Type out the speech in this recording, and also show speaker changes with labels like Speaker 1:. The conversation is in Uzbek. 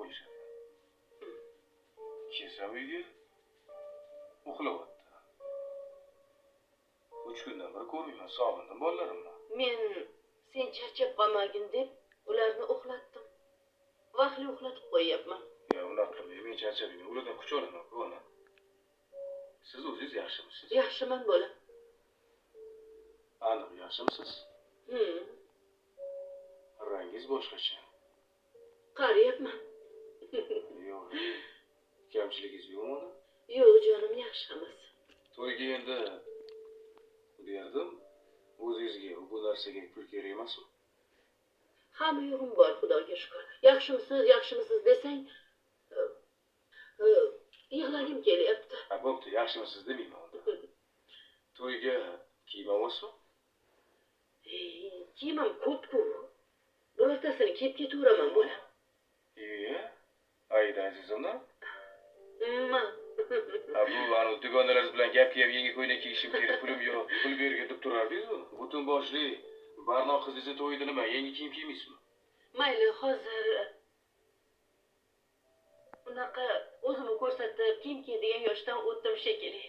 Speaker 1: Qo'yishadi. Kelsam uyga, uxlayapti. 3 kundan beri ko'rmayman, sog'indim bolalarimni.
Speaker 2: Men sen charchab qolmagin deb ularni uxlatdim. Vaqtli uxlatib qo'yyapman.
Speaker 1: Ya, unaqa qilmang, men charchamayman, ulardan kuch olaman-ku, ona. Siz o'zingiz yaxshimisiz?
Speaker 2: Yaxshiman, bolam.
Speaker 1: Aniq yaxshimisiz?
Speaker 2: Hmm.
Speaker 1: Rangingiz boshqacha.
Speaker 2: Qariyapman.
Speaker 1: Yo'q, kamchiligingiz yo'qmi, ona?
Speaker 2: Yo'q, jonim, yaxshimiz.
Speaker 1: To'yga endi derdim, o'zingizga bu narsaga pul kerak emasmi?
Speaker 2: Hamma yo'g'im bor, Xudoga shukur. Yaxshimisiz, yaxshimisiz desang, yig'lagim kelyapti.
Speaker 1: Ha, bo'pti, yaxshimisiz demayman unda. To'yga kiyim olyapsizmi?
Speaker 2: Ey, kiyimim ko'p-ku. Birortasini kiyib ketaveraman, bolam.
Speaker 1: Iye, Aida Azizovna.
Speaker 2: Ma.
Speaker 1: Ha, bu anavi dugonalaringiz bilan gap kelib, yangi ko'ylak kiyishim kerak, pulim yo'q, pul bergin deb turardingizu. Butun boshli Barno qizingizni to'yida nima, yangi kiyim kiymaysizmi?
Speaker 2: Mayli, hozir unaqa o'zimni ko'rsatib kiyim kiyadigan yoshdan o'tdim shekilli.